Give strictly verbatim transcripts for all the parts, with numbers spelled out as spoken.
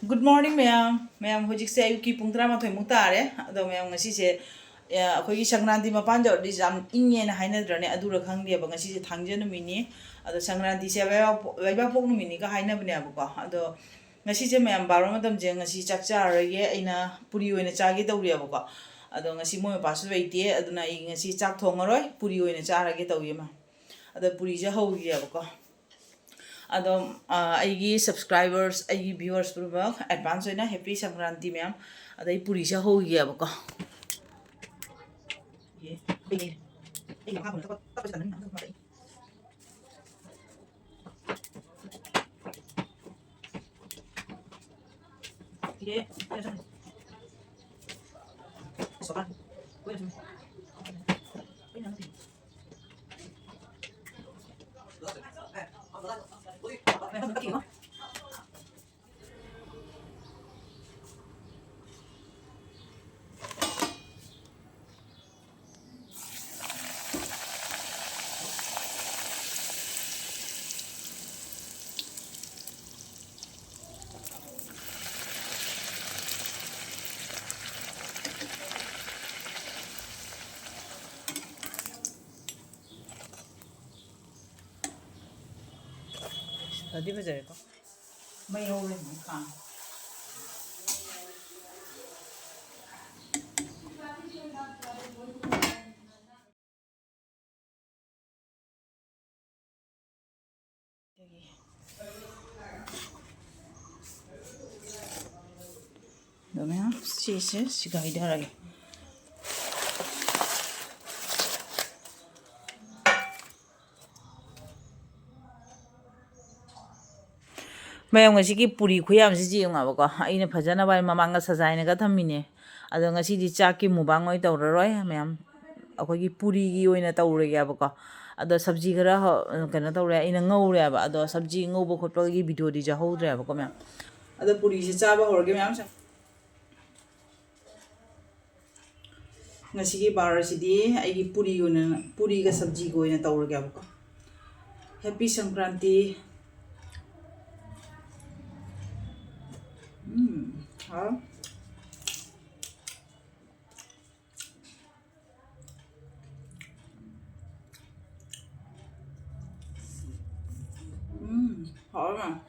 Good morning, ꯃꯌꯥꯝ꯫ ꯃꯌꯥꯝ, ꯍꯧꯖꯤꯛꯁꯦ ꯑꯌꯨꯛꯀꯤ ꯄꯨꯡ ꯇꯔꯥꯃꯥꯊꯣꯏꯃꯨꯛ ꯇꯥꯔꯦ꯫ ꯑꯗꯣ ꯃꯌꯥꯝ, ꯉꯁꯤꯁꯦ, ꯑ, ꯑꯩꯈꯣꯏꯒꯤ ꯁꯪꯀ꯭ꯔꯥꯟꯇꯤ ꯃꯄꯥꯟ ꯌꯧꯔꯗꯤ ꯌꯥꯝ ꯏꯪꯉꯦꯅ ꯍꯥꯏꯅꯗ꯭ꯔꯅꯦ? ꯑꯗꯨꯔ ꯈꯪꯗꯦꯕ, ꯉꯁꯤꯁꯦ ꯊꯥꯡꯖ ꯅꯨꯃꯤꯠꯅꯤ꯫ ꯑꯗꯣ ꯁꯪꯀ꯭ꯔꯥꯟꯇꯤꯁꯦ ꯂꯩꯕꯥꯛꯄꯣꯛ-, ꯂꯩꯕꯥꯛꯄꯣꯛ ꯅꯨꯃꯤꯠꯅꯤꯒ ꯍꯥꯏꯅꯕꯅꯦꯕꯀꯣ꯫ ꯑꯗꯣ ꯉꯁꯤꯁꯦ ꯃꯌꯥꯝ ꯕꯥꯔꯣ ꯃꯇꯝꯁꯦ ꯉꯁꯤ ꯆꯥꯛ ꯆꯥꯔꯔꯣꯏꯒꯦ, ꯑꯩꯅ ꯄꯨꯔꯤ ꯑꯣꯏꯅ ꯆꯥꯒꯦ ꯇꯧꯔꯤꯑꯕꯀꯣ꯫ ꯑꯗꯣ ꯉꯁꯤ ꯃꯣꯏ ꯃꯄꯥꯁꯨ ꯂꯩꯇꯦ, ꯑꯗꯨꯅ ꯑꯩ ꯉꯁꯤ ꯆꯥꯛ ꯊꯣꯡꯉꯔꯣꯏ, ꯄꯨꯔꯤ ꯑꯣꯏꯅ ꯆꯥꯔꯒꯦ ꯇꯧꯔꯤ ꯃꯌꯥꯝ꯫ ꯑꯗꯣ ꯄꯨꯔꯤꯁꯦ ꯍꯧꯔꯤꯑꯕꯀꯣ꯫ ꯑꯗꯣ, ꯑ, ꯑꯩꯒꯤ subscribers, ꯑꯩꯒꯤ viewers ꯄꯨꯝꯅꯃꯛ advance ꯑꯣꯏꯅ happy ꯁꯪꯀ꯭ꯔꯥꯟꯇꯤ ꯃꯌꯥꯝ꯫ ꯑꯗꯩ ꯄꯨꯔꯤꯁꯦ ꯍꯧꯈꯤꯒꯦꯕꯀꯣ꯫ ꯐꯗꯤ ꯐꯖꯔꯦꯀꯣ꯫ ꯃꯩ ꯍꯧꯔꯦ ꯑꯃꯨꯛ ꯈꯥꯡ꯫ ꯑꯗꯣ ꯃꯌꯥꯝ, ꯁꯤꯁꯦ ꯁꯤꯒꯥꯏꯊꯔꯒꯦ꯫ ꯃꯌꯥꯝ, ꯉꯁꯤꯒꯤ ꯄꯨꯔꯤ ꯈꯨꯌꯥꯝꯁꯤ ꯌꯦꯡꯉꯣꯕꯀꯣ꯫ ꯑꯩꯅ ꯐꯖꯅꯕ ꯃꯃꯥꯡꯗ ꯁꯖꯥꯏꯅꯒ ꯊꯝꯃꯤꯅꯦ꯫ ꯑꯗꯣ ꯉꯁꯤꯗꯤ ꯆꯥꯛꯀꯤ ꯃꯨꯛꯕꯥꯡ ꯑꯣꯏꯅ ꯇꯧꯔꯔꯣꯏ ꯃꯌꯥꯝ, ꯑꯩꯈꯣꯏꯒꯤ ꯄꯨꯔꯤꯒꯤ ꯑꯣꯏꯅ ꯇꯧꯔꯒꯦꯕꯀꯣ꯫ ꯑꯗꯣ ꯁꯕꯖꯤ ꯈꯔ ꯍ-, ꯀꯩꯅꯣ ꯇꯧꯔꯦ, ꯑꯩꯅ ꯉꯧꯔꯦꯕ꯫ ꯑꯗꯣ ꯁꯕꯖꯤ ꯉꯧꯕ ꯈꯣꯠꯄꯒꯤ videoꯗꯤ ꯆꯥꯍꯧꯗ꯭ꯔꯦꯕꯀꯣ ꯃꯌꯥꯝ꯫ ꯑꯗꯣ ꯄꯨꯔꯤꯁꯦ ꯆꯥꯕ ꯍꯧꯔꯒꯦ ꯃꯌꯥꯝꯁꯦ꯫ ꯉꯁꯤꯒꯤ ꯕꯥꯔ ꯑꯁꯤꯗꯤ ꯑꯩꯒꯤ ꯄꯨꯔꯤ ꯑꯣꯏꯅ, ꯄꯨꯔꯤꯒ ꯁꯕꯖꯤꯒ ꯑꯣꯏꯅ ꯇꯧꯔꯒꯦꯕꯀꯣ꯫ Happy ꯁꯪꯀ꯭ꯔꯥꯟꯇꯤ꯫ ꯎꯝ, ꯍꯥꯎ꯫ ꯎꯝ, ꯍꯥꯎꯔꯦ ꯃꯌꯥꯝ꯫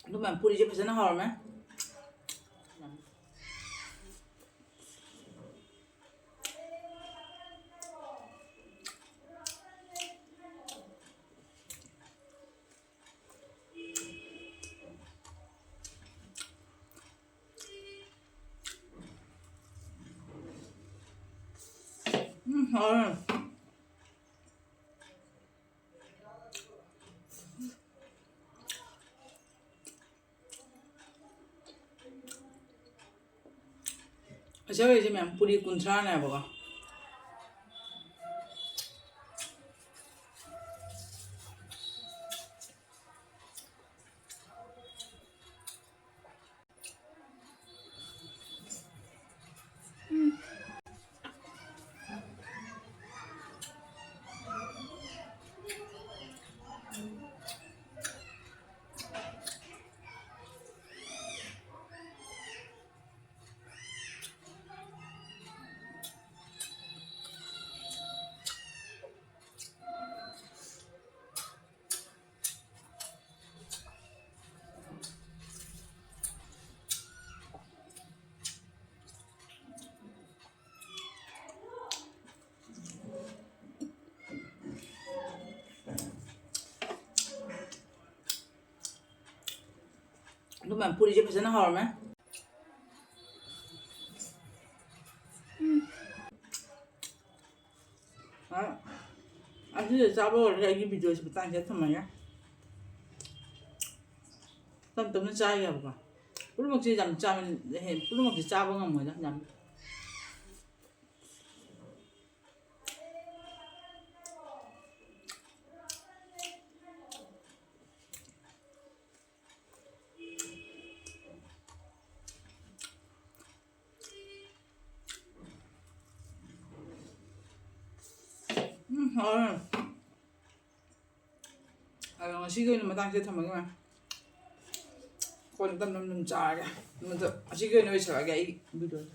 ꯑꯗꯨ ꯃꯌꯥꯝ ꯄꯨꯔꯤꯁꯦ ꯐꯖꯅ ꯍꯧꯔꯝꯃꯦ꯫ ꯎꯝ, ꯍꯥꯎꯔꯦ꯫ ꯑꯁꯤ ꯍꯧꯔꯤꯁꯦ ꯃꯌꯥꯝ ꯄꯨꯔꯤ ꯀꯨꯟꯊ꯭ꯔꯥꯅꯦꯕꯀꯣ꯫ ꯑꯗꯨꯃꯥꯏꯅ ꯄꯨꯔꯤꯁꯦ ꯐꯖꯅ ꯍꯧꯔꯝꯃꯦ꯫ ꯎꯝ꯫ ꯑ, ꯑꯁꯤꯗ ꯆꯥꯕ ꯑꯣꯏꯔꯗꯤ ꯑꯩꯒꯤ ꯚꯤꯗꯤꯑꯣꯁꯤ ꯃꯇꯥꯡꯁꯤꯗ ꯊꯝꯃꯒꯦ꯫ ꯇꯞ ꯇꯞꯅ ꯆꯥꯒꯦꯕꯀꯣ꯫ ꯄꯨꯝꯅꯃꯛꯁꯦ ꯌꯥꯝ ꯆꯥꯕ, ꯄꯨꯝꯅꯃꯛꯁꯦ ꯆꯥꯕ ꯉꯝꯃꯣꯏꯗ ꯌꯥꯝ꯫ ꯎꯝ, ꯍꯥꯎꯔꯦ꯫ ꯑꯗꯣ ꯉꯁꯤꯒꯤ ꯑꯣꯏꯅ ꯃꯇꯥꯡꯁꯤꯗ ꯊꯝꯃꯒꯦ, ꯃꯌꯥꯝ꯫ ꯀꯣꯟꯅ ꯇꯞ ꯇꯞꯅ ꯑꯗꯨꯝ ꯆꯥꯔꯒꯦ꯫ ꯑꯗꯣ ꯑꯁꯤꯒꯤ ꯑꯣꯏꯅ ꯂꯣꯏꯁꯤꯜꯂꯛꯑꯒꯦ ꯑꯩ ꯚꯤꯗꯤꯑꯣꯁꯦ꯫